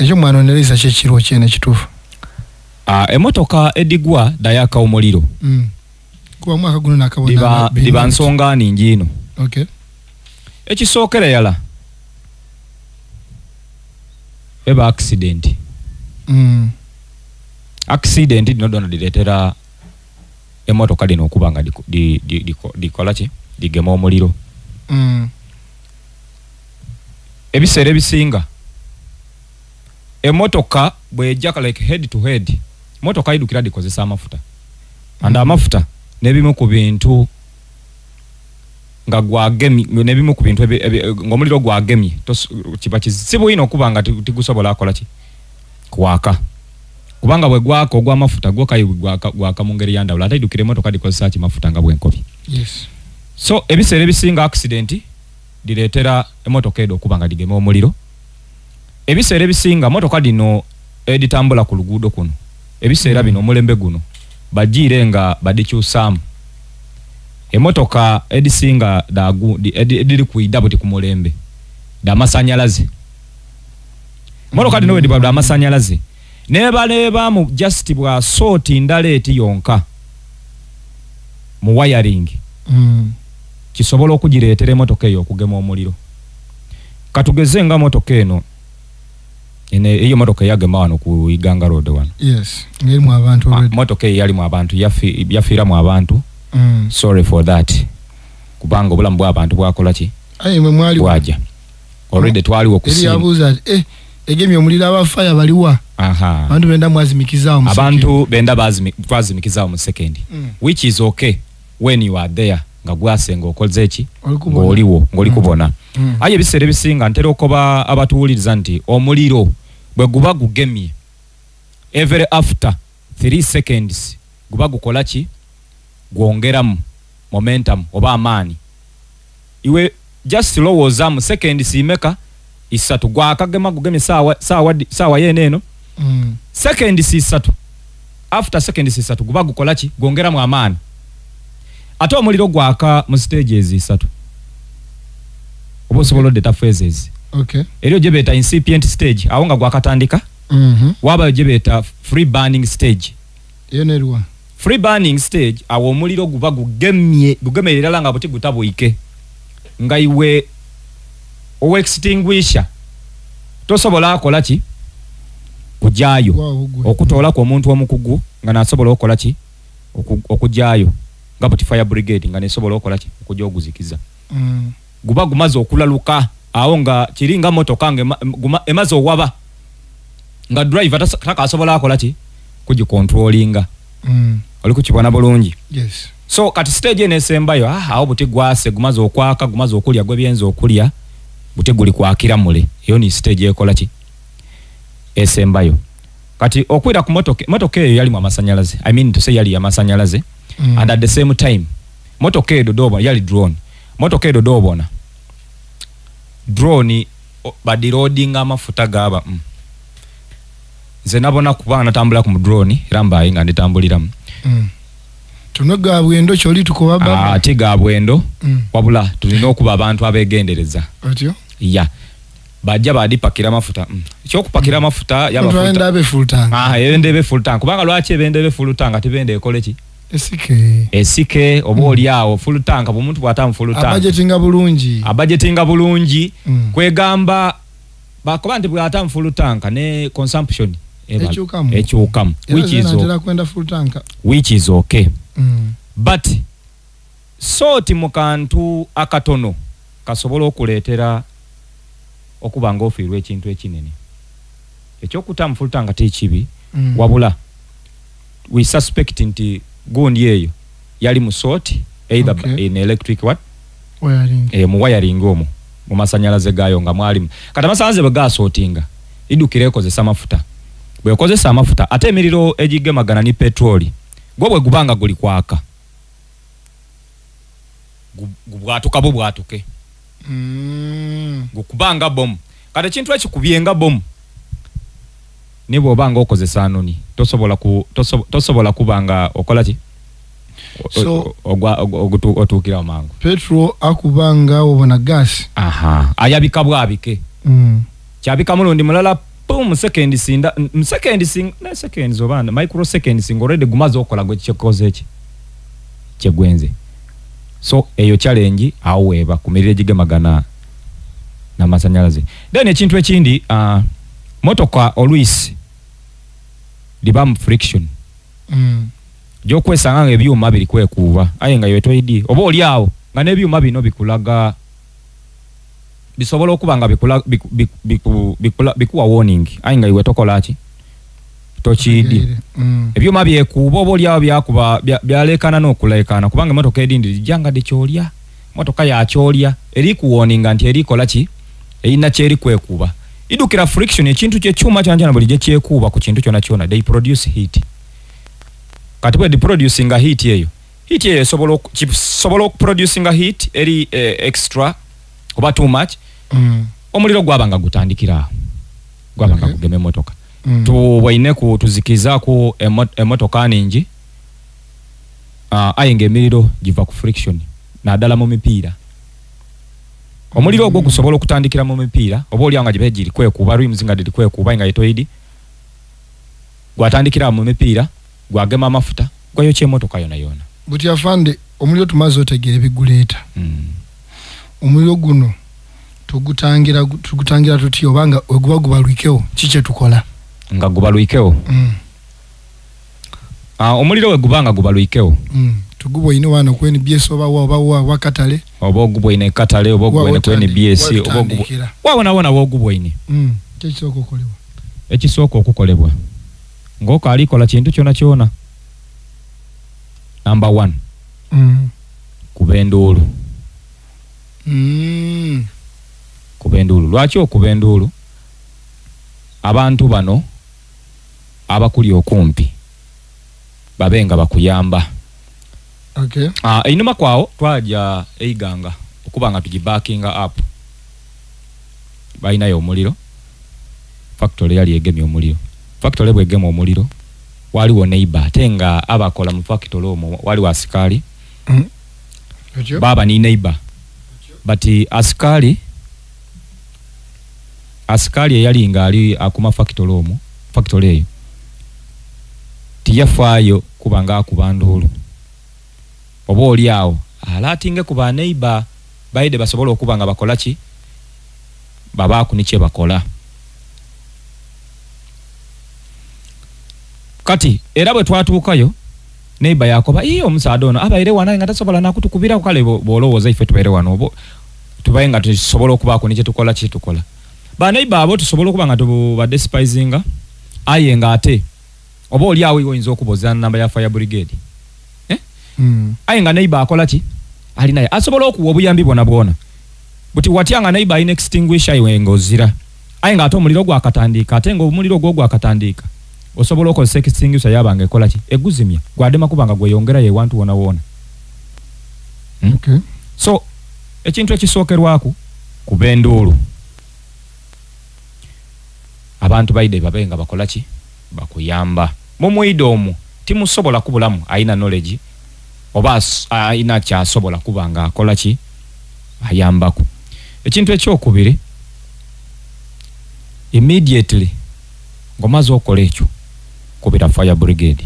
Ekyo mwanonereza kyekiriwo kyene kituufu. Emotoka edigwa dayaka omuliro. Kuba mwaka guno nakabona diba nsonga ningi ino. Okay. Ekisookera yala eba accident. Accident dino dona diretera emotoka dino okuba nga dikola ki digema omuliro. Ebiseera ebisinga emotoka bwejja like head to head, motoka idukira dikozesa amafuta. And amafuta nebimu ku bintu nga gwagemye, nebimu ku bintu ng'omuliro gwagemye kiba kizibu ino okuba nga tigusobola akola ki kwaka, kubanga bwe gwaka ogw'amafuta gwo kayi gwaka mu ngeri ya ndawulo, ate idukira emotoka dikozesa ki mafuta nga bwenkobi. Yes. So ebiseera ebisinga accident direetera emotoka edo okuba nga digema omuliro. Ebiseera ebisinga motoka dino editambula ku luguudo kuno ebiseera bino omulembe guno bagiire nga badikyusaamu. Emotoka edisinga ediri kuidа buti ku mulembe damasanyalaze. Motoka dino ediba damasanyalaze neba mu just bwa soti ndala eti yonka mu wiring. Kisobola okugireetera emotoka eyo okugema omuliro. Katugeze nga motoka eno eyo motoka yagema wano ku Iganga Road wano. Yes, ngerimu abantu already. Motoka eyo yalimu abantu, yafiiramu abantu. Sorry for that. Kubanga obulamu bw'abantu bwakola ki? Aye mwe mwali bwaja. Already twaliwo kusiima. Eri yabuuza egemye omuliro abafaya baliwa. Aha. Abantu benda mwazimikizaawo mu second. Abantu benda twazimikizaawo mu second. Which is okay when you are there nga gwasenga okoze ki ng'oliwo ng'oli kubona. Aye ebiseera ebisinga ntera okuba abatuwuliriza nti omuliro bwe guba gugemye every after 3 seconds guba gukola ki gwongeramu momentum oba amaanyi. Iwe just lowooza mu seconds imeka isatu gwakagema gugemye saawa yene eno. Seconds isatu, after seconds isatu guba gukola ki gwongeramu amaanyi. Ate omuliro gwaka mu stages isatu oba osobola odeta phases. Okay. Eriyo gye beeta incipient stage awo nga gwakatandika. Wabayo gye beeta free burning stage. Eyo neruwa? Free burning stage awo omuliro guba gugemye gugemerera irala nga buti gutabwike nga iwe owe extinguisher tosobola akola ki kujaayo okutoolako omuntu omukugu nga nasobola okola ki okujaayo nga buti fire brigade nga nesobola okola ki okujja oguzikiza. Guba gumaze okulaluka awo nga kiringa motoka nga emaze owaba nga driver takasobola akola ki kugicontrollinga. Oli kukibona bulungi. Yes. So kati stage eno esembayo awo buti gwase gumaze okwaka gumaze okulya gwe byenza okulya buti guli kwakira mule, eyo ni stage ekola ki esembayo. Kati okwira ku motoka eyo yalimu amasanyalaze, I mean to say yali amasanyalaze. And at the same time motoka edo dobona yali drone. Motoka edo dobona drone badiloadinga amafuta gaba. Nze nabona kuba natambula ku drone era mbaye nga nditambuliramu. Tuno gabwendo kyoli tukoba baba. Ate gabwendo. Wabula tulina okuba abantu abegendereza. Otyo? Yeah. Bajja badipakira amafuta. Ekyokupakira amafuta yaba full tank. Full tank. Ebende ebe full tank. Kubanga lwaki ebende ebe full tank ate ekole ki? Esike. Esike oba oli awo full tank omuntu bw'atamu full tank. Abajetinga bulungi. Abajetinga bulungi. Kwegamba bakoba nti bw'atamu full tank ne consumption ekyukamu. Ekyukamu. Which is kwenda full tank. Which is okay. But sooti mu kantu akatono kasobola okuleetera okuba nga ofiirwa ekintu ekinene. Ekyokutamu full tank te kibi, wabula we suspect nti gundi eyo yali mu sort either in electric what wiring, mu wiring omwo mu masanyalaze gayo nga mwalimu. Kati amasanyalaze bwe gasootinga idukira ekozesa amafuta, bwekozesa amafuta ate emiriro egigemagana ni petroli gwo bwe gubanga guli kwaka gubwatuka bo bwatuke gukubanga bomu. Kati ekintu ekikubyenga bomu ni bw'obanga okozesa anoni tosobola kubanga okola ki so otuukira mangu. Petrol akubanga obona gas. Aha, ayabika bwabike. Kyabika mulundi mulala Boom, second sinda second sing na seconds oba microseconds already gumaze okola gwe kyekoze eki kyegwenze. So eyo challenge aweeba ku miriro egigemagana n'amasanyalaze. Then ekintu ekindi, motoka oluisi libamu friction. Gyokwesanga nga ebyuma biri kwekuuba aye nga yotoidi oba oli awo nga n'ebyuma bino bikulaga bisobola okuba nga bikuwa warning aye nga iwe tokola ki tokiidi. Ebyuma byekuuba oba oli awo byakuba byalekana n'okulekana kubanga emotoka edindi lijja nga dikyolya motoka yakyolya eri kuwarninga nti erikola ki erina kyeri kwekuuba. Idukira friction ekintu kyekyuma kyona bulijjo kyekuuba ku kintu kyona kyona, they produce heat. Kati bwe producinga heat eyo esobola okuproducinga heat eri extra oba too much. Omuliro gwabanga gutandikira gwabanga kugema emotoka. Tuwaineku tuzikizaku emotoka ningi, aye nga emiriro giva ku friction naddala mu mipiira. Omuliro ogwo gusobola okutandikira mu mipiira oba oli awo nga gibe giri kwekuuba rims nga diri kwekuuba nga yetoidi gwatandikira mu mipiira gwagema amafuta gwayokya emotoka yona yona. Buti afande, omuliro tumaze otegeera ebiguleeta. Omuliro guno tugutangira tutya obanga weguba gubalwikewo ki kye tukola? Nga gubalwikewo? Omuliro we gubanga gubalwikewo. Tugubwoine wano ku NBS oba wa wakatale oba ogubwoine katale oba ogubwoine ku NBS oba wawona wona wogubwoine. Ekisooka okukolebwa, ekisooka okukolebwa ng'okalikola kintu kyona kyona, number 1 kuba enduulu. Kuba enduulu. Lwaki okuba enduulu? Abantu bano abakuli okumpi babe nga bakuyamba. Okay. Einuma kwawo twaja eiganga okuba nga tugibakinga up, balinayo omuliro, factory yali egemye omuliro. Factory bwegema omuliro waliwo neighbor ate nga abakola mu factory omwo waliwo asikaali. Baba ni neighbor but asikaali eyali nga ali akuma factory omwo, factory eyo tiyafaayo kuba nga akuba nduulu oba oli awo alatinge ku ba neighbor baide basobola okuba nga bakola ki babaaku ni kye bakola. Kati era bwe twatuukayo neighbor yakoba iyo omusaada ono abaire wano nga tasobola nakutukubira kale bw'olowooza ife tubeere wano obo tubaye nga tusobola okubaako ni kye tukola kye tukola. Ba neighbor abo tusobola okuba nga tubadespiseinga aye nga ate oba oli awo oyinza okuboza namba ya fire brigade. Aye nga neighbor akola ki ali naye asobola okuwa obuyambi bwona bwona buti watya nga neighbor alina extinguisher iwe ng'ozira aye nga ate omuliro gwakatandika ate nga omuliro ogwo gwakatandika osobola okozesa extinguisher yabanga ekola ki eguzimya gwadema kubanga gweyongerayo ewantu wona wona. Okay. So ekintu ekisookerwaku kuba enduulu abantu baide babe nga bakola ki bakuyamba. Mumwide omwo timusobola kubulamu alina knowledge oba alina kyasobola kuba nga akola ki ayambaku. Ekintu ekyokubiri, immediately ng'omaze okola ekyo kubira fire brigade.